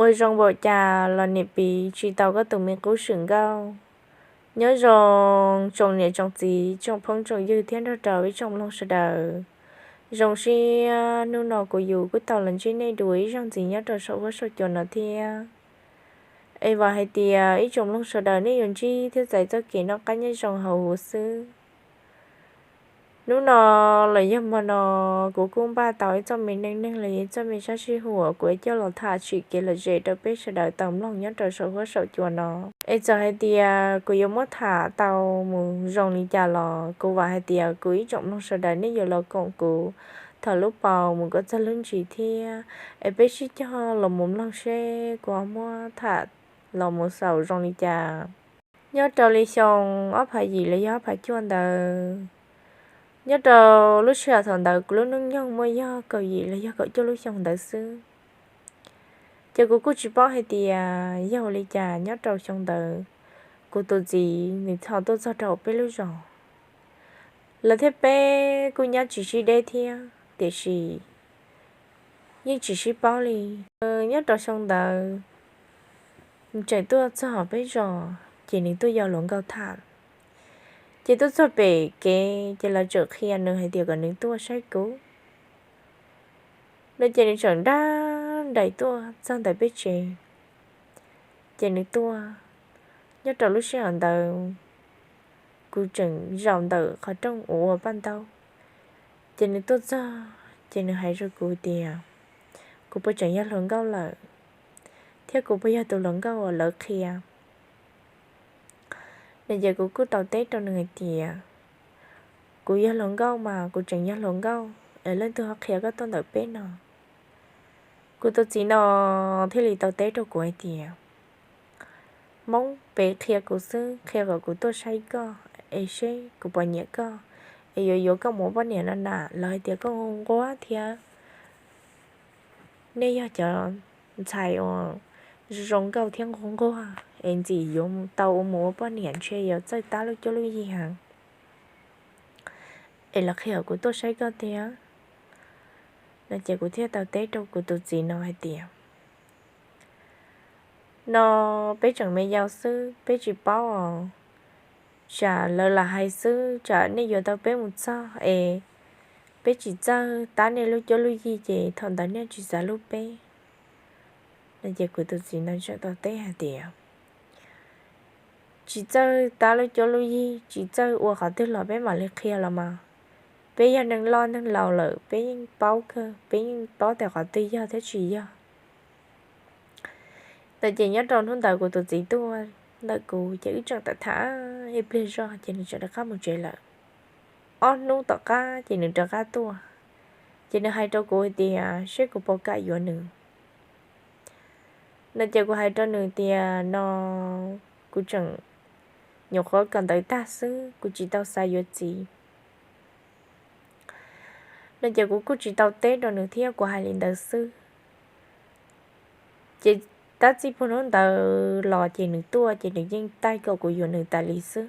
Ua zoo npaum cas los niam piv tsis tau koj tus me qub swm nkauj. Nyob zoo tsoom niam tsoom txiv tsoom phooj tsoom ywg thiab nrog rau ib tsoom mloog sawv daws. Zoo siab hnub no kuv yus kuj tau los ntsib nej dua ib zaug ntxiv nyob rau saum huab saum cua no thiab. Es vam hais tias ib tsoom mloog sawv daws nej yuav ntsib thiab txais txoj kev noj qab nyob zoo hauv huv xwb. Hnub no los yog hmo no kuv kuj npaj tau ib txoj me neej neeg los yog ib txoj me sab sij huam kuv coj los tham tsim kev lom zem rau peb sawv daws tau mloog nyob rau saum huab saum cua no. Es txawm hais tias kuv yuav muab tham tau mus zoo li cas los kuv vam hais tias kuv ib tsoom mloog sawv daws nej yuav los koom kuv thaum lub paus mus kom txog lub ntsis thiab. Es peb sib cog los mus mloog seb kuv ho muab tham los mus xaus zoo li cas. Nyob rau li xyoo ob phav yim los yog ob phav cuaj ntawd, nyob rau lub sij hawm thaum ntawd kuv lub hnub nyoog muaj yog kaum yim los yog kaum cuaj lub xyoo ntawd xwb. Ces kuv kuj tsis paub hais tias yog ua li cas nyob rau xyoo ntawd kuv tus txiv nws ho tuaj txog rau peb lub zos. Lawv thiab peb kuj nyob tsis sib deb thiab tiam sis yeej tsis sib paub li. Nyob rau xyoo ntawd nws tseem tuaj txog peb zos ces nws tuaj yog hluas nkauj tham. Ces tuaj txog pem kev ces lawv txawm qhia nws hais tias kom nws tuaj saib kuv no ces nws tseem nrab nraim tuaj txog ntawm peb tsev. Ces nws tuaj, nyob rau lub sij hawm ntawd kuv tseem zaum ntawm qhov rooj uas ua paj ntaub. Ces nws tuaj txog ces nws hais rau kuv tias kuv puas tseem yog hluas nkauj lawm thiab kuv puas yog tus hluas nkauj uas lawv qhia no. Ces kuv kuj tau teb rau nws hais tias kuv yog hluas nkauj mas kuv tseem yog hluas nkauj es leej twg ho qhia koj tuaj ntawm peb no? Kuv tus txiv no thiaj li tau teb rau kuv hais tias Hmoob pem qhia kuv xwb, qhia kom kuv tuaj saib koj es seb kuv puas nyiam koj es yuav yuav koj mus ua poj niam no na, lawv hais tias koj nquag nquag thiab nej yog cov ntxhais uas zoo nkauj thiab nquag nquag es ntxim yuav tau ua mus ua poj niam ntshe yuav txawj tab lub cuab lub yig heev es lawv qhia kuv tuaj saib koj tiag no. Ces kuv thiaj tau teb rau kuv tus txiv no hais tias no peb tseem me yau xwb peb tsis paub os, tsam lawv lam hais xwb tsam nej yuav tau peb mus txog es peb tsis txawj tab nej lub cuab lub yig ces thaum ntawd nej tsis xav hlub peb no. Ces kuv tus txiv no tseem tau teb hais tias tsis txawj tab lub cuab lub yig tsis txawj ua qhov twg los peb mam li qhia los mas, peb yog neeg loj neeg laus lawm peb yeej paub kawg, peb yeej paub tias qhov twg yog thiab tsis yog no. Ces nyob rau hnub ntawd kuv tus txiv tuaj ntawm kuv ces wb tseem tham tham ib pliag zog ces nws tseem rov qab mus tsev lawm. Ob hnub tom qab ces nws rov qab tuaj, ces nws hais rau kuv hais tias seb kuv puas kam yuav nws no. Ces kuv hais rau nws tias no kuv tseem nyuam qhuav kawm ntawv tag xwb kuv tsis tau xav yuav txiv no. Ces kuv kuj tsis tau teb rau nws thiab kuv hais li ntawd xwb. Ces tab txij puag hnub ntawd los ces nws tuaj ces nws yeej taij kom kuv yuav nws tas li xwb.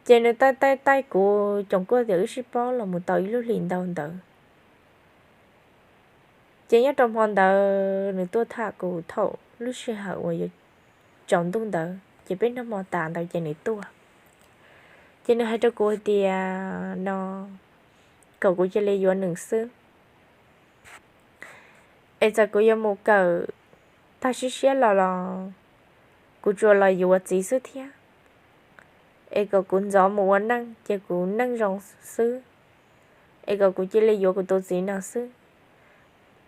Ces nws taij taij taij kuv coom kuaj tias wb sib paub los mus tau ib lub hlis ntau ntawd. Ces nyob rau hmo ntawd nws tuaj tham kuv thaum lub sij hawm uas yuav tsaus ntuj ntawd ces peb noj hmo tas ntawd ces nws tuaj. Ces nws hais rau kuv hais tias no kom kuv cia li yuav nws xwb, es txawm kuv yuav mus kawm tag siab siab los los kuv tsuas los yuav txiv xwb thiab, es kom kuv ntxov mus ua neej ces kuv neej zoo xwb, es kom kuv cia li yuav kuv tus txiv no xwb.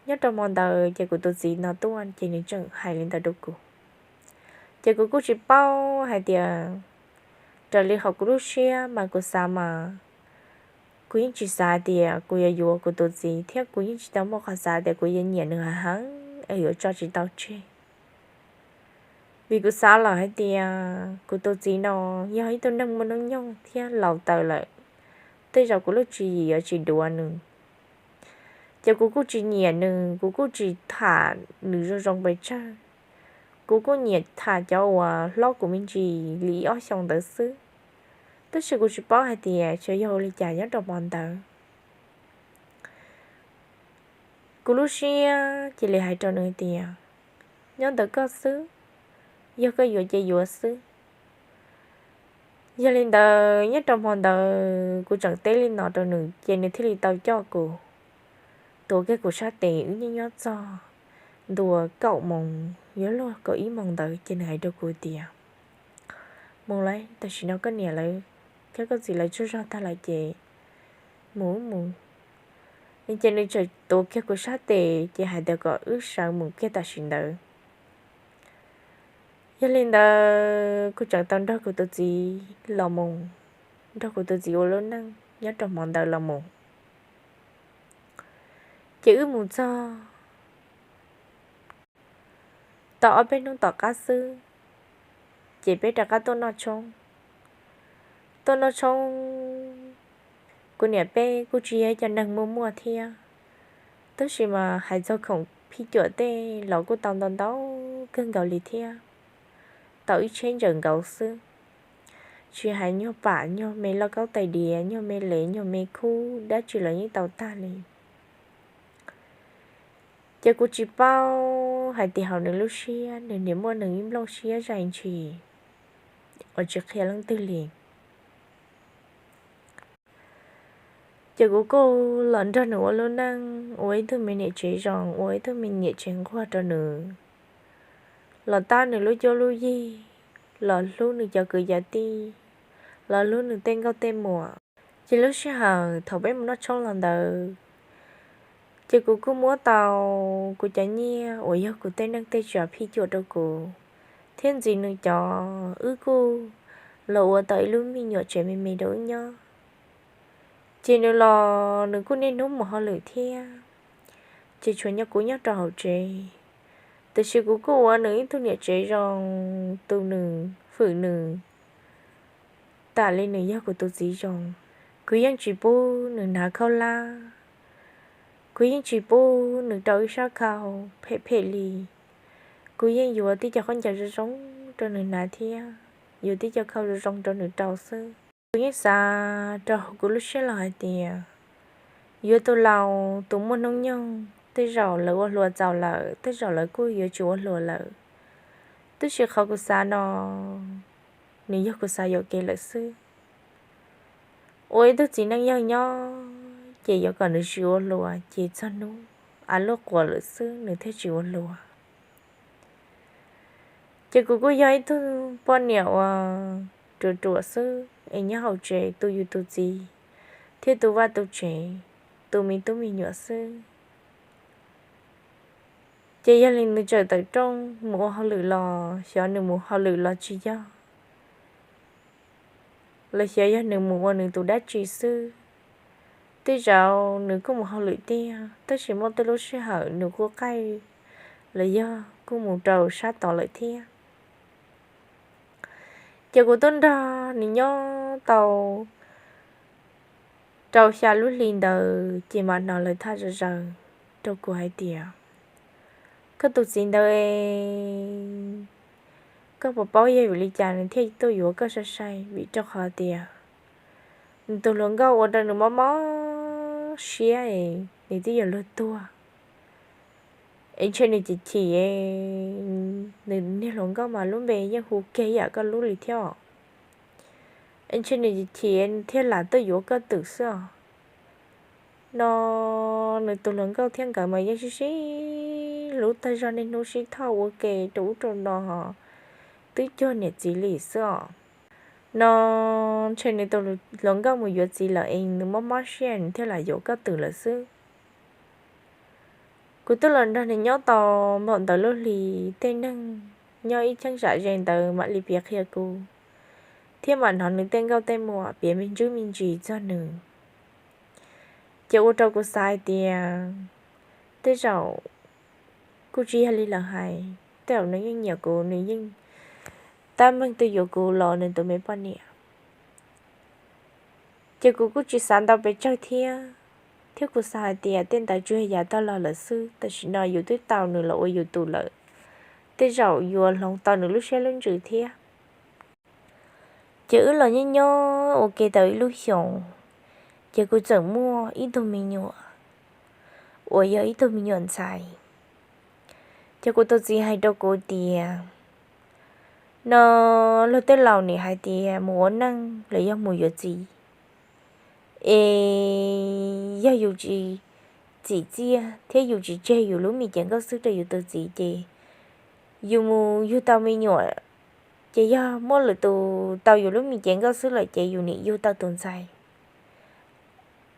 Nyob rau hmo ntawd ces kuv tus txiv no tuaj ces nws tseem hais li ntawd rau kuv. Ces kuv kuj tsis paub hais tias raws li hauv kuv lub siab mas kuv xav mas kuv yeej tsis xav tias kuv yuav yuav kuv tus txiv thiab kuv yeej tsis tau muaj qhov xav tias kuv yuav nyiam nws heev heev es yuav tso tsis tau tseg. Vim kuv xav lawm hais tias kuv tus txiv no yog ib tug neeg muaj hnub nyoog thiab laus taws lawm, tej zaum kuv lub tswv yim yuav tsis duav nws. Ces kuv kuj tsis nyiam nws, kuv kuj tsis tham nws zoo zoo pes tsawg. Kuv kuj nyiam tham cov uas hlob kuv me ntsis li ob xyoo ntawd xwb. Tab sis kuv tsis paub hais tias xyov yog ua li cas nyob rau hmo ntawd Kuv lub siab cia li hais rau nws tias, nyob ntawm koj xwb, yog koj yuav ces yuav xwb. Yog li ntawd nyob rau hmo ntawd kuv tseem teb li no rau nws ces nws thiaj li tau coj kuv tuav kiag kuv sab tes wb nyob nyob txog ntua kaum moos yuav luag kaum ib moos ntawd ces nws hais rau kuv tias, mus lawm, tam sim no koj niam lawv thiab koj txiv lawv tsaug zog tag lawm ces mus wb mus. Ces nws tseem tuav kiag kuv sab tes ces hais tias kom wb sawv mus kiag tam sim ntawd. Yog li ntawd kuv tseem tau nrog kuv tus txiv los mus, nrog kuv tus txiv ua lub neej nyob rau hmo ntawd los mus. Ces wb mus txog tau ob peb hnub tom qab xwb, ces peb rov qab tuaj noj tshoob. Tuaj noj tshoob, kuv niam peb kuj tsis yog cov neeg muaj muaj thiab, tab sis mas hais txog khoom phij cuam tej los kuj tau ntau ntau kawg nkaus li thiab, tau ib tsheb ntsaws nkaus xwb. Tsis hais nyuag pam, nyuag me lauj kaub tais diav, nyuag me lev, nyuag me khub dab tsi los yeej tau tag li. Ces kuv tsis paub hais tias hauv nws lub siab nws niaj muaj nws ib nplooj siab zais ntshis uas tsis qhia leej twg li. Ces kuv kuj los nrog nws ua lub neej ua ib tug me niam tsev zoo, ua ib tug me niam tsev nquag rau nws, los tab nws lub cuab lub yig, los hlub nws cov kwv cov tij, los hlub nws tej nkauj tej muam. Ces lub sij hawm thaum peb mus noj tshoob los ntawd, ces kuv kuj muab tau kuv cov nyiaj uas yog kuv tej neej tej tsav phij cuam rau kuv, thiab ntxiv nws cov wb kuj los ua tau ib lub me nyuam tsev me me rau wb nyob. Ces nws los nws kuj niaj hnub mus hauj lwm thiab, ces tshuav nyob kuv nyob rau hauv tsev. Tiam sis kuv kuj ua nws ib tug niam tsev zoo, tu nws, hwm nws, tam li nws yog kuv tus txiv zoo. Kuv yeej tsis pub nws hnav khaub hlab, kuv yeej tsis pub nws rau ib sab khau phem phem li. Kuv yeej yuav tib co khaub ncaws zoo zoo rau nws hnav thiab yuav tib co khau zoo zoo rau nws rau xwb. Kuv yeej xav rau hauv kuv lub siab los hais tias, yuav tus laus tus muaj hnub nyoog tej zaum lawv ua hluas txaus lawm, tej zaum lawv kuj yuav tsis ua hluas lawm. Tab sis qhov kuv xav no, nws yog kuv xav yuam kev lawm xwb. Ua ib tug txiv neej yawg nyob ces yuav kom nws tsis ua hluas ces txog hnub av luaj quas lawm xwb nws thiaj tsis ua hluas. Ces kuv kuj yog ib tug poj niam uas ruam ruam xwb es nyob hauv tsev tu yus tus txiv thiab tu vaj tu tsev, tu me tub me nyuam xwb. Ces yog li nws tseem tawm rooj mus ua hauj lwm los xyov nws mus hauj lwm los tsis yog, los xyov yog nws mus ua nws tus dab tsi xwb. Tej zaum nws kuj mus hauj lwm tiag, tab sis muaj tej lub sij hawm nws kuj qaij los yog kuj mus rau sab tod lawm thiab. Ces kuv twb nrog nws nyob tau rau xya lub hli ntawd ces mam hnov lawv tham zom zaws rau kuv hais tias, koj tus txiv ntawd es koj puas paub yog vim li cas nws thiaj tuaj yuav koj sai sai? Vim rau qhov tias nws tus hluas nkauj ua rau nws mob mob siab es nws twb yuav luag tuag. Es ntshe nws chim chim, nws niag hluas nkauj mas lub npe yeej hu kiag yam koj lub li thiab os. Es ntshe nws chim chim nws thiaj lam tuaj yuav koj twm xwb os. No nws tus hluas nkauj thiab nkawd mas yeej sib sib hlub tag zog, niaj hnub sib thauj ua ke rau ub rau no, twb cuag niam txiv li xwb os. No ntshe nws tus hluas nkauj mus yuav txiv lawm es nws mob mob siab nws thiaj lam yuav koj twm lawm xwb. Kuv twb los nrog nws nyob tau npaum ntawd lub hli, tej neeg nyob ib cheeb zam ze ntawd mam li piav qhia kuv, thiab mam hnov nws tej nkauj tej muam piav me ntsis me ntsis txog nws. Ces ua rau kuv xav hais tias tej zaum kuj tsis yog li lawv hais, tej zaum nws yeej nyiam kuv, nws yeej tab meeg tuaj yuav kuv los nws tus me poj niam. Ces kuv kuj tsis xav ntau pes tsawg thiab, thiab kuv xav hais tias tej ntawd tsuas yog yav tag los lawm xwb, tam sim no yus twb tau nws los ua yus tus lawm, tej zaum yuav hloov tau nws lub siab lub ntsws thiab. Ces wb los nyob nyob ua ke tau ib lub xyoos, ces kuv txawm muaj ib tug me nyuam uas yog ib tug me nyuam ntxhais. Ces kuv tus txiv hais rau kuv tias, no luag tej laus nim hais tias mus ua neej los yog mus yuav txiv, es yog yus tsis txim txiaj thiab yus tsis tseg yus lub me cev nkauj xwb rau yus tus txiv ces yus mus yug tau me nyuam, ces yog muaj lwm tus tau yus lub me cev nkauj xwb lawm ces yus nim yug tau tus ntxhais.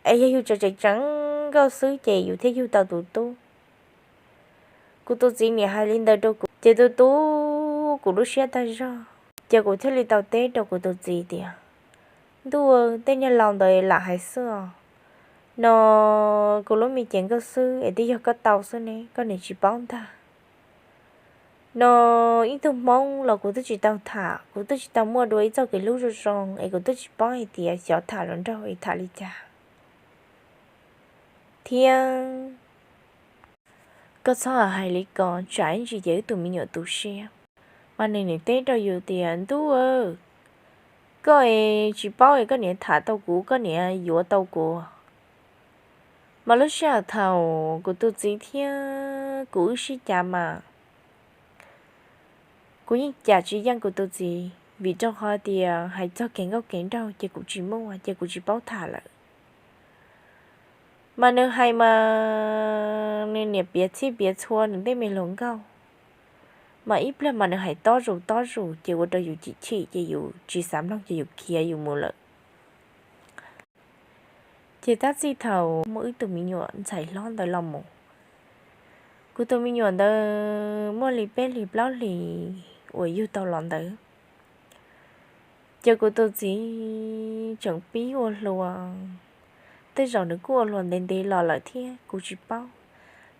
Es yog yus tseem tseem nkauj xwb ces yus thiaj yug tau tus tub. Kuv tus txiv nim hais li ntawd rau kuv ces tu tu kuv lub siab tag zog, ces kuv thiaj li tau teb rau kuv tus txiv tias, ntuj, tej niag laus ntawd lam hais xwb os. No kuv lub me cev nkauj xwb es twb yog koj tau xwb ne, koj nim tsis paub ntag. No ib tug hmoob los kuv twb tsis tau tham, kuv twb tsis tau muaj dua ib txoj kev hlub zoo zoo es kuv twb tsis paub hais tias xyov tham hluas nraug es tham li cas. Thiab koj txhob hais li ko tsam ib ntsis ces wb tus me nyuam tu siab. Mas nws nim teb rau yus tias, ntuj, koj es tsis paub es koj niam tham tau kuv, koj niam yuav tau kuv. Mas lub sij hawm thaum kuv tus txiv thiab kuv wb sib cav mas kuv yeej cam tsis yeej kuv tus txiv, vim rau qhov tias hais txog kev nkauj kev nraug ces kuv tsis muaj, ces kuv tsis paub tham lawm. Mas nws hais mas nws niam piav txhij piav txhua nws tej me hluas nkauj, mas ib pliag mas nws hais tob zus tob zus ces ua rau yus chim chim ces yus tsis xav mloog ces yus khiav yus mus lawm. Ces tab txij thaum muaj wb tus me nyuam ntxhais hlob ntawd los mus, kuv tus me nyuam ntawd muaj li peb hlis plaub hlis uas yug tau los ntawd, ces kuv tus txiv tseem pib ua hluas. Tej zaum nws kuj ua hluas ntev ntev los lawm thiab kuv tsis paub,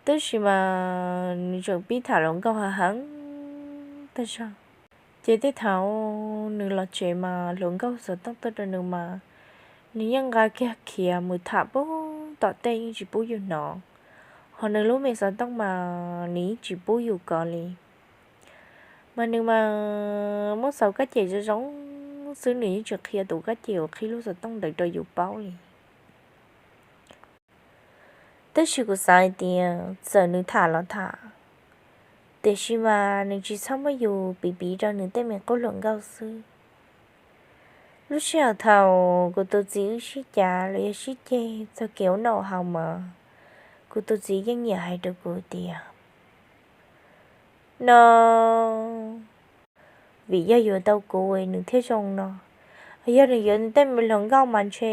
tab sis mas nws tseem pib tham hluas nkauj heev heev tag zog. Ces tej thaum nws los tsev mas hluas nkauj xov tooj tuaj rau nws mas nws yeej nqa kiag khiav mus tham pub tom tej yeej tsis pub yus hnov, ho nws lub me xov tooj mas nws yeej tsis pub yus kov li. Mas nws mas muab xaus kab ces zoo zoo xwb, nws yeej tsis qhia tus kab ces uas qhib lub xov tooj ntawd rau yus paub li. Tab sis kuv xav hais tias txawm nws tham los tham, tiam sis mas nws tsis txhob muab yus piv piv rau nws tej me qub hluas nkauj xwb. Lub sij hawm thaum kuv tus txiv wb sib cav los yog sib ceg txog kev ua noj ua haus mas kuv tus txiv yeej nyiam hais rau kuv tias, no vim yog yuav tau kuv nws thiaj zoo no. Yog nws yuav nws tej me hluas nkauj mas ntshe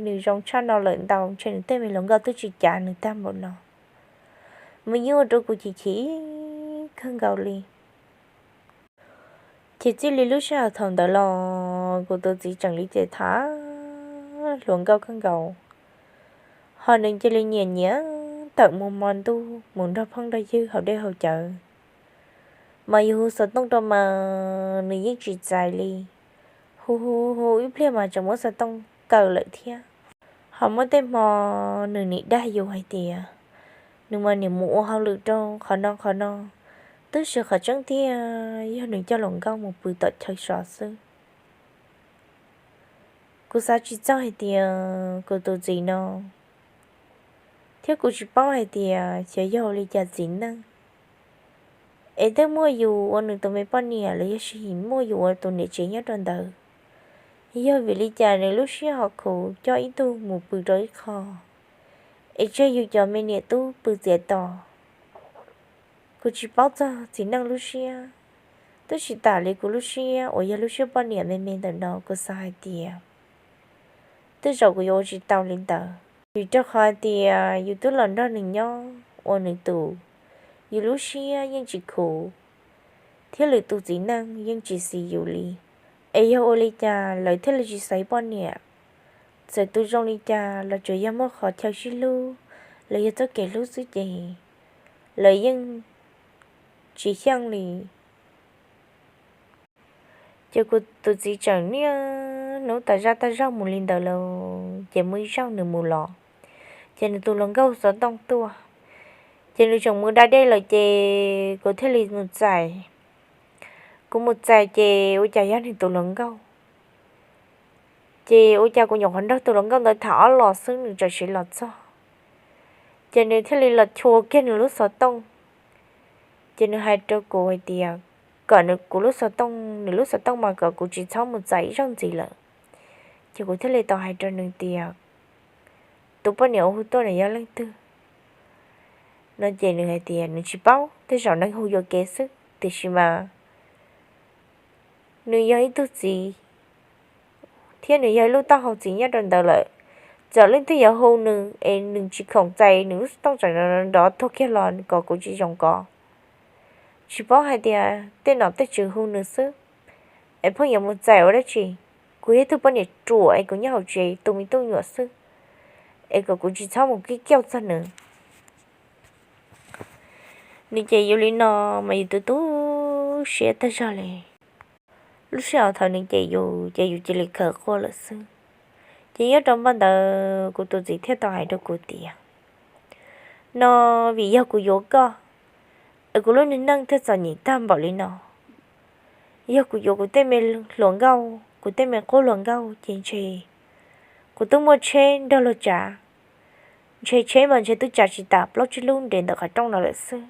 nws zoo tshaj no lawm ntau, ntshe nws tej me hluas nkauj twb tsis cav nws tag npaum no. Mas yeej ua rau kuv chim chim kawg nkaus li. Ces txij li lub sij hawm thaum ntawd los kuv tus txiv tseem li ces tham hluas nkauj kawg nkaus, ho nws cia li nyiam nyiam tawm mus hmo ntuj mus nrog phooj nrog ywg haus dej haus cawv. Mas yus hu xov tooj rau mas nws yeej tsis txais li, hu hu hu ib pliag mas tseem muab xov tooj kaw lawm thiab. Ho muaj tej hmo nws nim dag yus hais tias nws mas nim mus ua hauj lwm rau qhov no qhov no, tab sis qhov tseeb tiag yog nws coj hluas nkauj mus pw tom chaw so xwb. Kuv xav tsis txog hais tias kuv tus txiv no, thiab kuv tsis paub hais tias xyov yog ua li cas txiv neej es twb muaj yus ua nws tus me poj niam los yog sis muaj yus ua tus niam tsev nyob rau ntawd, yog vim li cas nws lub siab ho khuv coj ib tug mus pw rau ib qho, es tseg yus cov me niam tub pw txiav tos. Kuv tsis paub txog txiv neej lub siab, tab sis tam li kuv lub siab uas yog lub siab poj niam me me ntawm no kuv xav hais tias tej zaum kuv yuav ua tsis tau li ntawd, vim rau qhov hais tias yus twb los nrog nws nyob ua nws tus, yus lub siab yeej tsis khuv, thiab lwm tus txiv neej yeej tsis xis yus li. Es yog ua li cas lawv thiaj li tsis xaiv poj niam? Txawm tus zoo li cas los tsuas yog muaj qhov chaw sib hlub los yog txoj kev hlub xwb ces lawv yeej tsis xyeej li. Ces kuv tus txiv tseem niaj hnub tas zaj tas zog mus li ntawd lawm, ces muaj ib zaug nws mus los, ces nws tus hluas nkauj xov tooj tuaj, ces nws tseem mus da dej lawm ces kuv thiaj li mus txais. Kuv mus txais ces ua cas yog nws tus hluas nkauj. Ces ua cas kuv nyuam qhuav nrog tus hluas nkauj ntawd tham ob los xwb nws txawm siv los txog. Ces nws thiaj li los chua kiag nws lub xov tooj. Ces nws hais rau kuv hais tias kom nws, kuv lub xov tooj, nws lub xov tooj mas kom kuv tsis txhob mus txais ib zaug ntxiv lawm. Ces kuv thiaj li tau hais rau nws tias, tus poj niam uas hu tuaj nws yog leej twg no? Ces nws hais tias nws tsis paub, tej zaum neeg hu yuam kev xwb, tiam sis mas nws yog ib tug txiv thiab nws yog ib lub taub hau txiv nyob rau ntawd lawm. Txawm leej twg yuav hu nws es nws tsis khoom txais, nws lub xov tooj tseem nrov tuag kiag los kom kuv tsis zoo kov. Tsis paub hais tias tej nom tej tswv hu nws xwb, es pheej yuav mus txais ua dab tsi? Kuv yog ib tug poj niam ruam es kuv nyob hauv tsev tu me tub nyuam xwb, es kom kuv tsis txhob mus kib kiauj txog nws. Nws ces yus li no mas yus tu tu siab tag zog li. Lub sij hawm thaum nws cem yus ces yus cia li khaws quaj lawm xwb. Ces nyob rau npaj ntawd kuv tus txiv thiaj tau hais rau kuv tias, no vim yog kuv yuav koj es kuv lub neej thiaj txom nyem tag npaum li no. Yog kuv yuav kuv tej me hluas nkauj, kuv tej me qub hluas nkauj ces ntshe kuv twb muaj tsheb nrog luag tsav, ntshe tsheb mas ntshe twb tsav tsis tas plaub tsib lub nres ntawm qhov rooj no lawm xwb.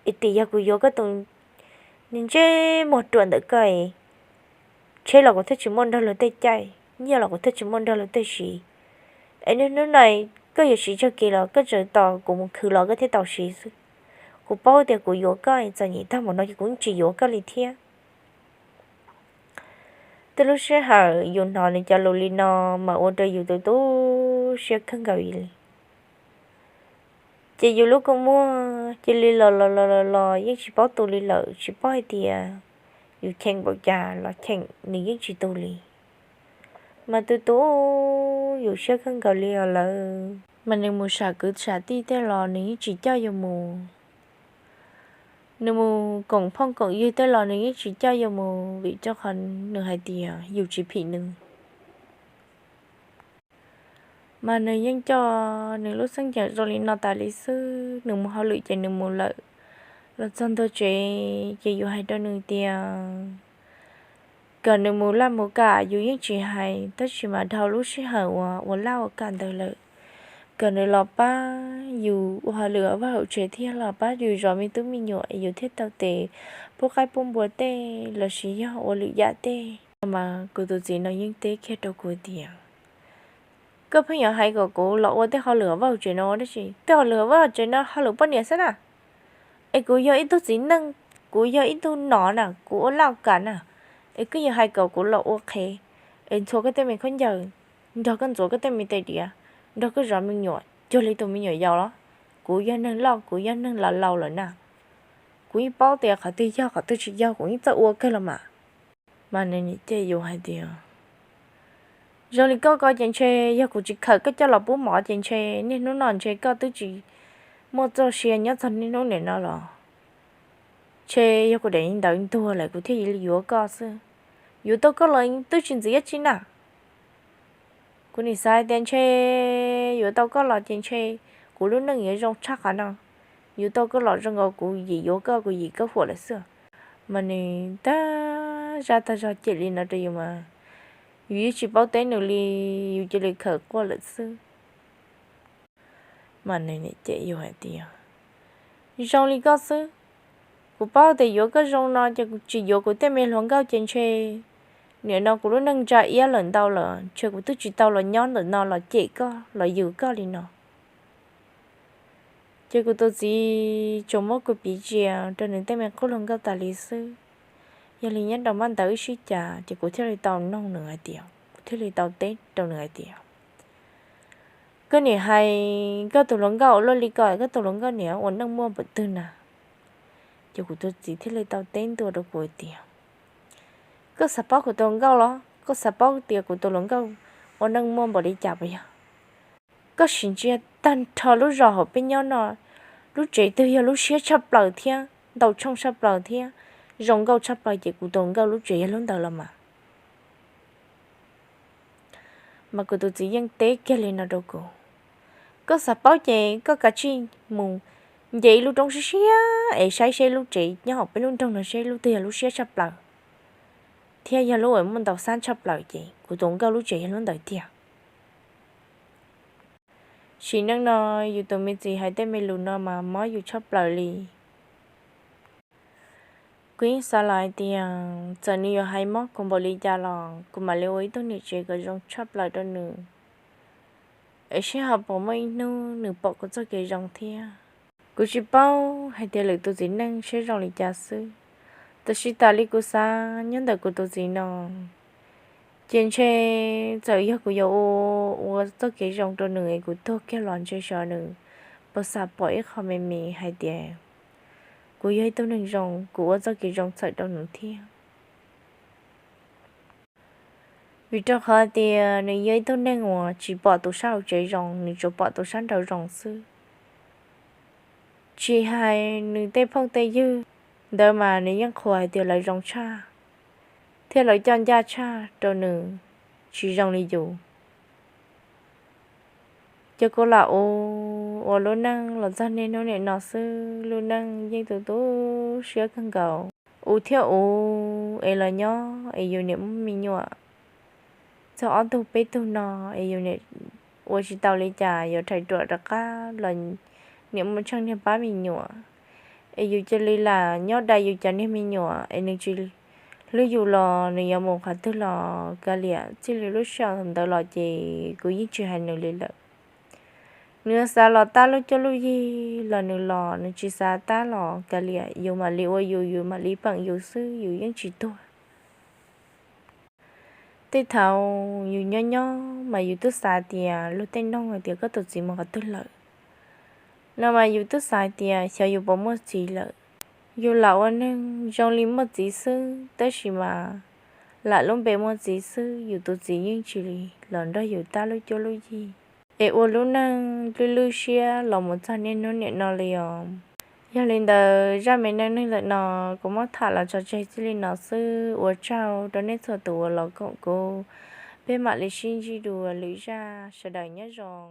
Es tias yog kuv yuav koj tus niag ntsej muag ruam ntawm koj, tsheb los kuv thiaj tsis muaj nrog luag tej caij, nyiaj los kuv thiaj tsis muaj nrog luag tej siv. Es niaj hnub no koj yuav siv tsawg kiag los koj tsuas tos kuv mus khwv los koj thiaj tau siv xwb. Kuv paub tias kuv yuav koj txom nyem tag npaum no ces kuv yeej tsis yuav koj li thiab. Tej lub sij hawm yus hnov nws cov lus li no mas ua rau yus tu tu siab kawg nkaus li. Ces yus lub kua muag cia li los los los los los yeej tsis paub tu li lawm, tsis paub hais tias yus cheem npaum cas los cheem nws yeej tsis tu li. Mas tu tu yus siab kawg nkaus li os lawm. Mas nws mus sam kwv sam tij tej los nws yeej tsis coj yus mus. Nws mus koom phooj koom ywg tej los nws yeej tsis coj yus mus vim rau qhov nws hais tias yus tsis phim nws. Mas nws yeej coj nws lub xeeb ceem zoo li no tas li xwb, nws mus hauj lwm ces nws mus lawm. Los txog ntua tsev ces yus hais rau nws tias kom nws mus laj mus kam yus yeej tsis hais, tab sis mas dhau lub sij hawm uas ua laj ua kam ntawd lawm, kom nws los pab yus ua hauj lwm vaj hauv tsev thiab los pab yus zov me tub me nyuam es yus thiaj tau tes pub qaib pub npua tej lossis yog ua lwm yam tej. Mas kuv tus txiv no yeej teb kiag rau kuv tias, koj pheej yuav hais kom kuv los ua tej hauj lwm vaj hauv tsev no ua dab tsi? Tej hauj lwm vaj hauv tsev no hauj lwm poj niam xwb na. Es kuv yog ib tug txiv neej, kuv yog ib tug nom na, kuv ua laj ua kam na. Es koj yuav hais kom kuv los ua qhev, es ntxhua koj tej me khaub ncaws, nrog koj ntxuav koj tej me tes diav, nrog koj zov me nyuam cuag li tus me nyuam yaus los? Kuv yog neeg loj, kuv yog neeg laus laus lawm na. Kuv yeej paub tias qhov twg yog qhov twg tsis yog, kuv yeej txawj ua kawg los mas. Mas nws niam cem yus hais tias, zoo li koj ko ces ntshe yog kuv tsis khawm koj coj los pub mov ces ntshe niaj hnub no ntshe koj twb tsis muaj txoj sia nyob txog niaj hnub nim no los. Ntshe yog kuv daim ntawv ntuag lawm kuv thiaj li yuav koj xwb. Yuav tau koj los twb tsis ntxiv dab tsi na. Kuv nim xav hais tias ntshe yuav tau koj los ces ntshe kuv lub neej yuav zoo tshaj qhov no. Yuav tau koj los zoo nkaus kuv yim yuav koj, kuv yim koj huam lawm xwb. Mas nws tag zaj tag zog cem li no rau yus mas yus yeej tsis paub teb nws li, yus cia li khawm quaj lawm xwb. Mas nws niam cem yus hais tias, zoo li koj xwb, kuv paub tias yuav koj zoo no ces kuv tsis yuav kuv tej me hluas nkauj ces ntshe nim no kuv lub neej ntsa iab lawm ntau lawm, ntshe kuv twb tsis tau los nyob ntawm no los cem koj los yws koj li no. Ces kuv tus txiv tsuas muab kuv piv tsia rau nws tej me qub hluas nkauj tas li xwb. Yog li nyob rau npaj ntawd wb sib cav ces kuv thiaj li tau noog nws hais tias, kuv thiaj li tau teb rau nws hais tias, koj nim hais koj tus hluas nkauj ua luaj li ko, koj tus hluas nkauj nim ua neej muaj npaum twg na? Ces kuv tus txiv thiaj li tau teb ntua rau kuv hais tias, koj xav paub kuv tus hluas nkauj los? Koj xav paub tias kuv tus hluas nkauj ua neej muaj npaum li cas puas yog? Koj sim ntsia tag nrho lub zos hauv peb nyob no, lub tsev twg yog lub siab tshaj plaws thiab ntau tshooj tshaj plaws thiab zoo nkauj tshaj plaws ces kuv tus hluas nkauj lub tsev yog lub ntawd los mas. Mas kuv tus txiv yeej teb kiag li no rau kuv, koj xav paub ces koj kav tsij mus nce ib lub roob siab siab es saib seb lub tsev nyob hauv peb lub nroog no seb lub twg yog lub siab tshaj plaws thiab yog lub uas muaj ntau xab tshaj plaws ces kuv tus hluas nkauj lub tsev yog lub ntawd tiag. Sim neej no yus tus me txiv hais tej me lus no mas mob yus tshaj plaws li. Kuv yeej xav lawm hais tias txawm nws yuav hais mob kuv npaum li cas los kuv mam li ua ib tug niam tsev kom zoo tshaj plaws rau nws, es seb ho puas muaj ib hnub nws pom kuv txoj kev zoo thiab. Kuv tsis paub hais tias lwm tus txiv neej seb zoo li cas xwb, tab sis tas li kuv xav nyob ntawm kuv tus txiv no, ces ntshe txawm yog kuv yuav ua, ua txoj kev zoo rau nws es kuv tuag kiag los ntshe xyov nws puas xav pom ib qho me me hais tias kuv yog ib tug neeg zoo, kuv ua txoj kev zoo txhawm rau nws thiab. Vim rau qhov tias nws yog ib tug neeg uas tsis pom tus sab hauv tsev zoo, nws tsuas pom tus sab nraud zoo xwb. Tsis hais nws tej phooj tej ywg ntawd mas nws yeej qhuas hais tias lawv zoo tshaj, thiab lawv coj ncaj tshaj rau nws, tsis zoo li yus. Ces kuv lam ua, ua lub neej los txog niaj hnub niam no xwb, lub neej yeej tu tu siab kawg nkaus. Ua thiab ua, es los nyob es yus niam muaj me nyuam txog ob tug peb tug no, es yus niam ua tsis tau li cas yuav rhais ruam rov qab los niam muaj tsheej niag pab me nyuam, es yus cia li lam nyob dai yus cov niag me nyuam es nws tsis hlub yus los nws yuav mus qhov twg los kav liam, txij li lub sij hawm ntawd los ces kuv yeej tsis hais nws li lawm. Nws xav los tab lub cuab lub yig los nws los, nws tsis xav tab los kav liam, yus mam li ua yus, yus mam li peem yus xwb, yus yeej tsis tuag. Tej thaum yus nyob nyob mas yus twb xav tias luag tej noog hais tias koj tus txiv mus qhov twg lawm no mas yus twb xav hais tias xyov yus puas muaj txiv lawm. Yus lam ua neeg zoo li muaj txiv xwb, tab sis mas lam lub npe muaj txiv xwb, yus tus txiv yeej tsis los nrog yus tab lub cuab lub yig, es ua lub neej lwj lwj siab los mus txog niaj hnub niam no li os. Yog li ntawd zaj me neej neeg ntawm no kuv muab tham los tso tseg txij li no xwb, ua tsaug rau nej txhua tus uas los koom kuv, peb mam li sib ntsib dua lwm zaj, sawv daws nyob zoo.